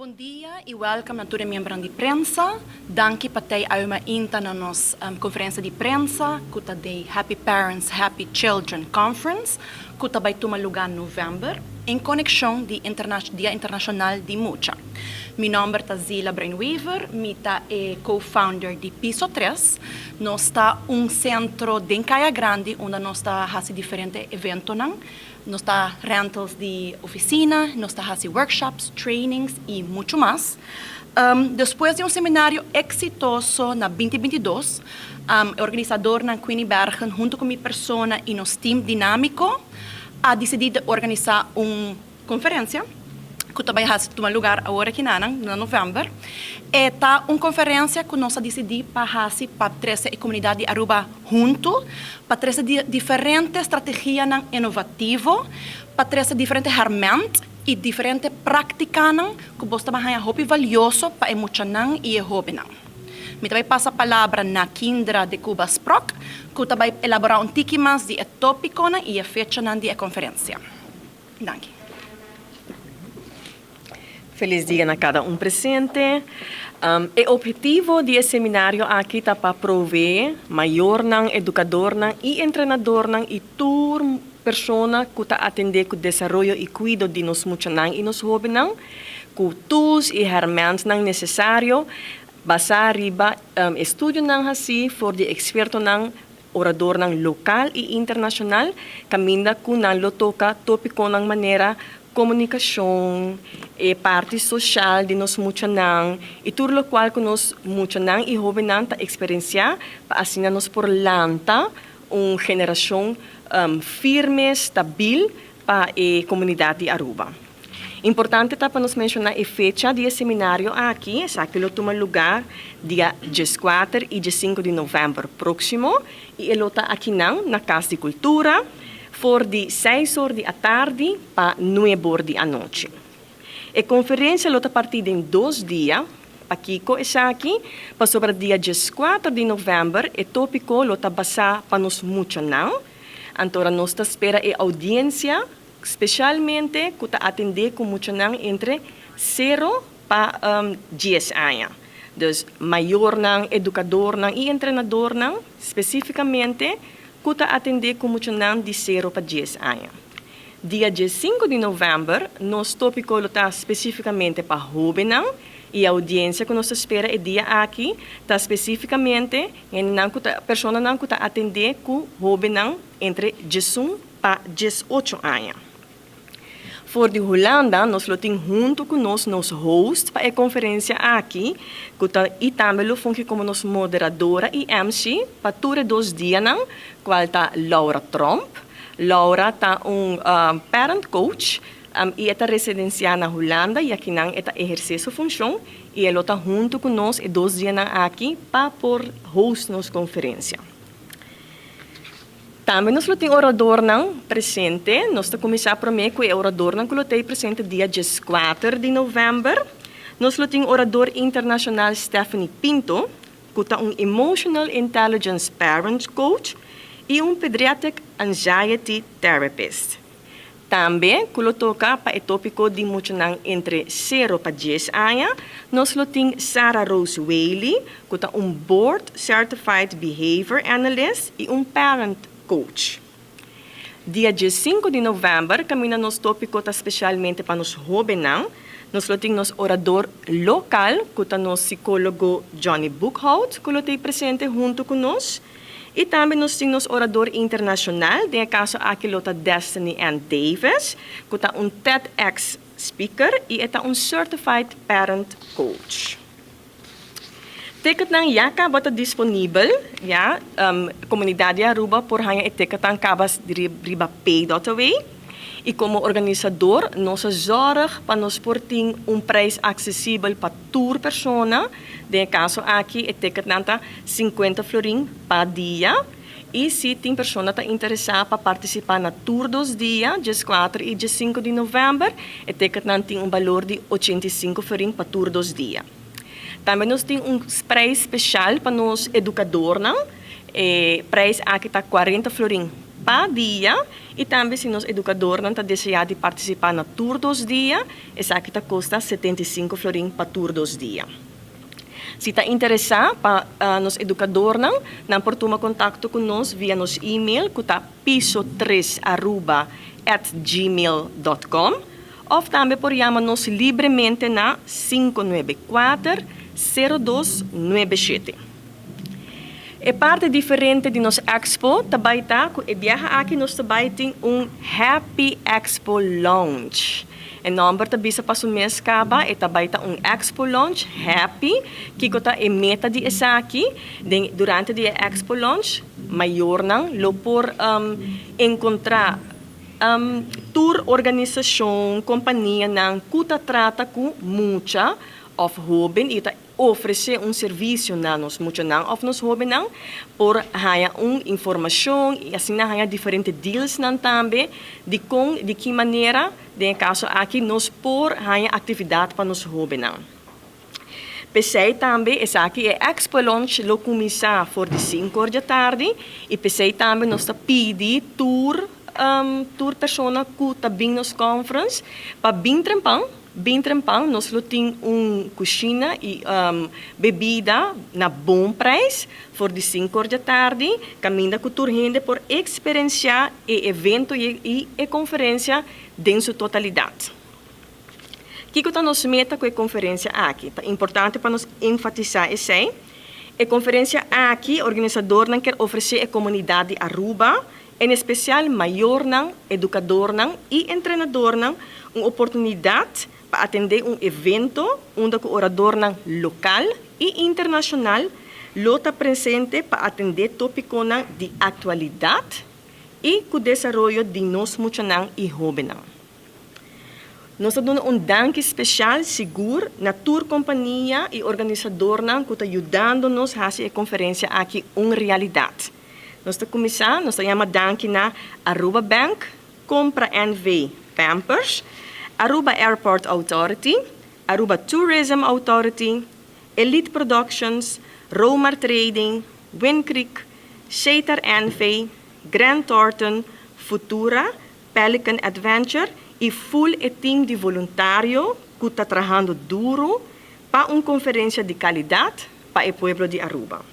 Bon dia y welcome na tur miembro di prensa. Danki pa ta inta na nos conferencia di prensa, cu ta di Happy Parents, Happy Children Conference, cu ta bay tuma luga na november, en conexion di Dia Internacional di Mucha. Mi nomber ta Zila Brainweaver, mi ta co-founder di Piso 3. Nos ta un centro di Caya Grandi, unda nos ta haci diferente evento. Nos ta rentals di oficina, nos ta haci workshops, trainings y mucho mas. Despues di un seminario exitoso na 2022, e organisador na Queenie Bergen, hunto cu mi persona y nos team dinamico, a dicidi di organisa un conferencia cu ta bay tuma luga awor aki na november. E ta un conferencia cu nos a dicidi pa hasi pa trece e comunidad di Aruba hunto, pa trece diferente strategia inovativo, pa trece diferente herment y diferente practica cu bo ta haya hopi valioso pa e muchanan y e hobennan. Mi ta bay pasa palabra na Kindra de Cuba Sprock, cu ta bay elabora un tiki mas di e topico y e fecha di e conferencia. Danki. Feliz dia na cada un presente. E obhetivo di e seminario aki ta pa provee mayornan, educadornan y entrenadornan y tur persona cu ta atende cu desaroyo y cuido di nos muchanan y nos hobennan, cu tools y hermentnan necesario, basa riba estudionan haci for di expertonan, oradornan local y internacional, caminda cu nan lo toca topiconan manera comunicacion, e parti social di nos muchanan, y tur locual cu nos muchanan y hobennan ta experiencia, pa asina nos por lanta un generacion firme, stabil pa e comunidad di Aruba. Importante ta pa nos menciona e fecha di e seminario aki, esaki lo tuma luga dia 14 y 15 di november proximo, y e ta aki na Cas di Cultura, for di 6 or di atardi pa 9 or di anochi. E conferencia lo ta parti den 2 dia. Pakico esaki? Pasobra dia 14 di november, e topico lo ta basa pa nos muchanan. Anto, nos ta spera e audiencia, specialmente cu ta atende cu muchanan entre 0 pa 10 aña. Dus mayornan, educadornan y entrenadornan, specificamente, cu ta atende cu muchanan di 0 pa 10 aña. Dia 5 di november, nos topico ta specificamente pa hobennan y e audiencia cu nos ta spera e dia aki ta specificamente personanan cu ta atende cu hobennan entre 11 pa 18 aña. For di Hulanda, nos lo tin hunto cu nos nos host pa e conferencia aki, cu ta, y tambe lo fungi como nos moderadora y MC pa tur 2 dianan, cual ta Laura Tromp. Laura ta un parent coach y ta residencia na Hulanda y aki nan e ta eherce su funcion y e ta hunto cu nos e 2 dianan aki pa por host nos conferencia. Tambe nos tin oradornan presente. Nos ta cuminsa prome cu e oradornan cu tin presente dia 14 di november. Nos tin orador internacional Stephanie Pinto, cu ta un Emotional Intelligence Parent Coach y un Pediatric Anxiety Therapist. Tambe, cu lo toca pa e topico di muchanan entre 0 pa 10 aña, nos tin Sarah Rose Whaley, cu ta un Board Certified Behavior Analyst y un Parent Coach. Dia 5 di november, caminda nos topico ta specialmente pa nos hobennan, nos tin nos orador local, cu ta nos psicologo Johnny Boekhout, cu ta presente hunto cu nos. Y tambe nos tin orador internacional, den caso aki ta Destiny Ann Davis, cu ta un TEDx speaker y ta un Certified Parent Coach. Ticketnan ya caba ta disponibel, ya, comunidad di Aruba por haya e ticketnan caba riba pay.away. Y como organisador, nos a zorg pa nos por tin un prijs accesibel pa tur persona. Den caso aki, e ticketnan ta 50 florin pa dia. Y si tin persona ta interesa pa participa na tur 2 dia, dia 4 y dia 5 di november, e ticketnan tin un balor di 85 florin pa tur 2 dia. Tambe nos tin un prijs special pa nos educadornan. E prijs aki ta 40 florin. pa dia y tambe si nos educadornan ta desea di participa na tur dos dia, esaki ta costa 75 florin pa tur dos dia. Si ta interesa pa nos educadornan, nan por tuma contacto cu nos via nos e-mail cu ta piso3aruba@gmail.com of tambe por yama nos libremente na 594 0297. E parti diferente di nos expo tambe ta cu e biaha aki nos tambe tin un Happy Expo Lounge. E nomber ta bisa pa su mes caba e tambe ta un Expo Lounge Happy, cu ta e meta di esaki, durante e Expo Lounge, mayornan lo por encontra tur organisacion, companianan cu ta trata cu mucha of hoben y ta ofrece un servicio na nos muchanan of nos hobennan por haya un informacion y asina haya diferente deals nan tambe di con di ki manera den caso aki nos por haya actividad pa nos hobennan. P'esey tambe, esaki e Expo Lounge lo cuminsa for di 5 or di atardi y p'esey tambe nos ta pidi tur persona cu ta bin nos conference pa bin trempan, bin trempan, nos lo tin un cushina y bebida na bon prijs for di 5 or di atardi, caminda cu tur hende por experiencia e evento y conferencia den su totalidad. Kico ta nos meta cu e conferencia aki? Ta importante pa nos enfatisa esey. E conferencia aki, organisadornan kier ofrece e comunidad di Aruba, en especial mayornan, educadornan y entrenadornan, un oportunidad pa atende un evento unda cu oradornan local y internacional lo ta presente pa atende topiconan di actualidad y cu desaroyo di nos muchanan y hobennan. Nos ta duna un danki special sigur na tur compania y organisadornan cu ta yudando nos haci e conferencia aki un realidad. Nos ta cuminsa, nos ta yama danki na Aruba Bank, Compra NV Pampers, Aruba Airport Authority, Aruba Tourism Authority, Elite Productions, Romar Trading, Wincreek, Shater NV, Grant Thornton, Futura, Pelican Adventure y full e team di voluntario cu ta trahando duro pa un conferencia di calidad pa e pueblo di Aruba.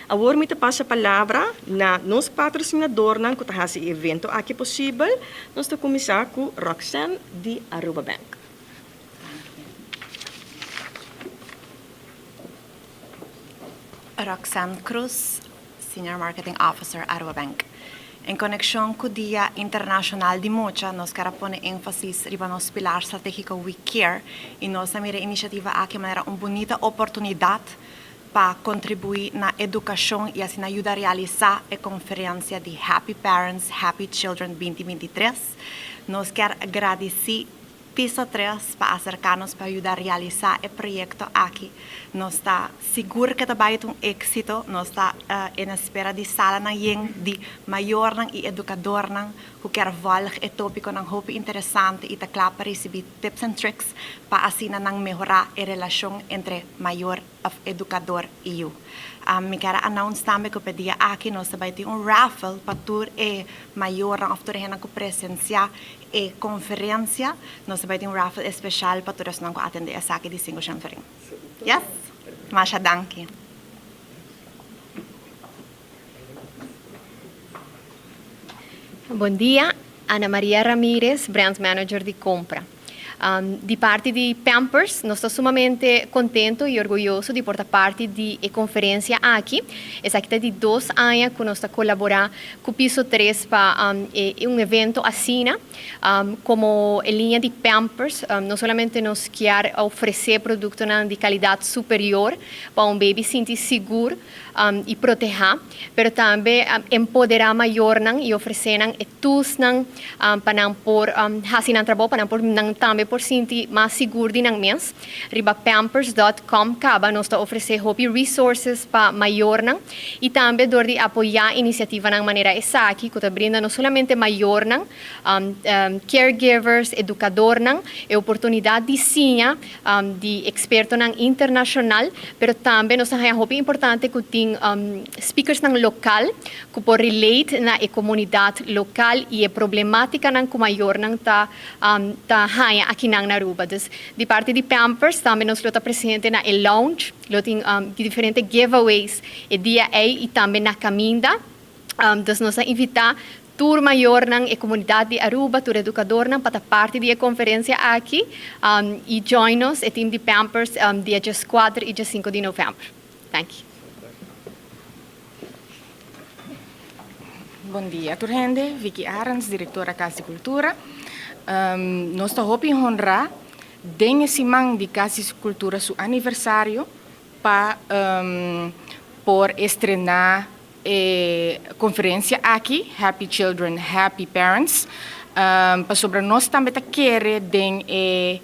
Awor mi ta pasa palabra na nos patrocinadornan cu ta haci e evento aki posibel. Nos ta cuminsa cu Roxanne di Aruba Bank. Roxanne Cruz, Senior Marketing Officer, Aruba Bank. En conexion cu e Dia Internacional di Mucha, nos kier pone enfasis riba nos pilar strategico We Care y nos a mira e iniciativa aki manera un bunita oportunidad pa contribui na educacion y asina yuda realisa e conferencia di Happy Parents, Happy Children 2023. Nos kier gradici Piso 3 pa acerca nos pa yuda realisa e proyecto aki. Nos ta sigur cu ta un exito, nos ta na espera di salanan yen di mayornan y educadornan cu kier volg e topiconan hopi interesante y ta cla pa ricibi tips and tricks pa asina nan mehora e relacion entre mayor of educador y yiu. Mi kier announce tambe cu e dia aki nos ta tin un raffle pa tur e mayornan of tur hende cu presencia e conferencia, nos ta tin un raffle special pa tur esnan cu atende esaki di 5 florin. Yes? Masha danki. Bon dia, Ana Maria Ramirez, Brand Manager di Compra. Di parti di Pampers, nos ta sumamente contento y orguyoso di por ta parti di e conferencia aki. Esaki ta di 2 aña cu nos ta colabora cu Piso 3 pa un evento asina, como e linea di Pampers, no solamente nos kier ofrece producto di calidad superior pa un baby sinti sigur y protegi, pero tambe empodera mayornan y ofrece nan e toolsnan pa nan por haci nan trabou, pa nan por nan tambe por por sinti mas sigur di nan mes. Riba pampers dot com caba nos ta ofrece hopi resources pa mayornan y tambe door di apoya iniciativanan manera esaki cu ta brinda no solamente mayornan, caregivers, educadornan e oportunidad di siña di expertonan internacional, pero tambe nos ta haña hopi importante cu tin speakersnan local cu por relate na e comunidad local y e problematicanan cu mayornan ta ta haña akinan na Aruba. Dus di parti di Pampers tambe nos lo ta presente na e lounge, lo tin diferente giveaways e dia ey y tambe na caminda. Dus nos a invita tur mayornan, e comunidad di Aruba, tur educadornan pa ta parti di e conferencia aki y join nos, e team di Pampers, dia dieskuater y diesinko di november. Danki. Bon dia tur hende, Vicky Arends, directora Cas di Cultura. Nos ta hopi honra den e siman di Cas di Cultura su aniversario pa por estrena e conferencia aki, Happy Children, Happy Parents, pasobra nos tambe ta kere den e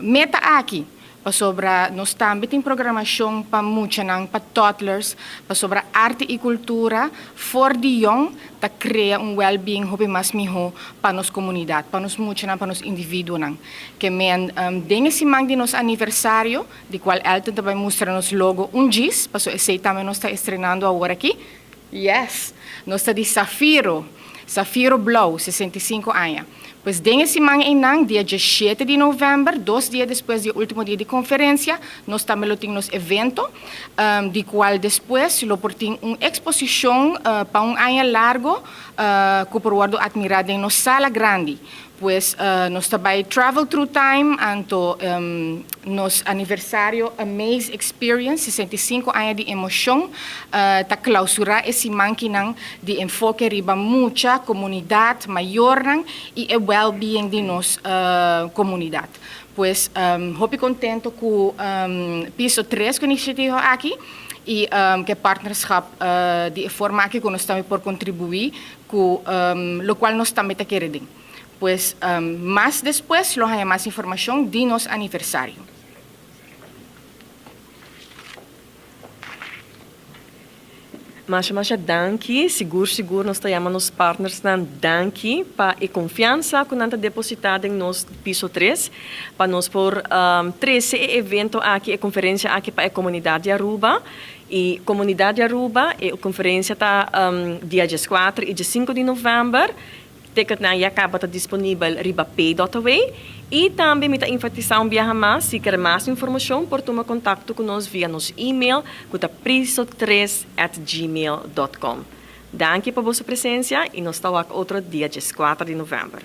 meta aki, pasobra nos tambe tin programacion pa muchanan, pa toddlers, pasobra arte y cultura for di yong ta crea un well-being hopi mas miho pa nos comunidad, pa nos muchanan, pa nos individuonan. Ke men den e siman di nos aniversario, di cual Elton ta bay mustra nos logo un djis, paso esey tambe nos ta estrenando awor aki. Yes! Nos ta di Safiro, Safiro Blauw, 65 aña. Pues den e siman eynan, dia diesshete di november, dos dia despues di e ultimo dia di conferencia, nos tambe lo tin nos evento, di cual despues lo por tin un exposicion pa un aña largo cu por wordo admira den nos sala grandi. Pues nos ta bai Travel Through Time, anto nos aniversario Amaze Experience, 65 aña di emocion, ta clausura e siman kinan di enfoke riba mucha, comunidad, mayornan y e well-being di nos comunidad. Pues hopi contento cu Piso 3 cu iniciativa aki y cu e partnerschap di e forma aki cu nos tambe por contribui cu locual nos tambe ta kere den. Pues mas despues lo haña mas informacion di nos aniversario. Masha masha danki, sigur sigur nos ta yama nos partnersnan danki pa e confiansa cu nan ta deposita den nos Piso 3 pa nos por trece e evento aki, e conferencia aki pa e comunidad di Aruba. E comunidad di Aruba, e conferencia ta dia dieskuater y diesinku di november. Ticketnan ya caba ta disponibel riba pay.away. Y tambe mi ta enfatisa un biaha mas, si ker mas informacion por tuma contacto cu nos via nos email cu ta priso tres at gmail dot com. Danki pa boso presencia y nos ta wak otro dia dieskuater di november.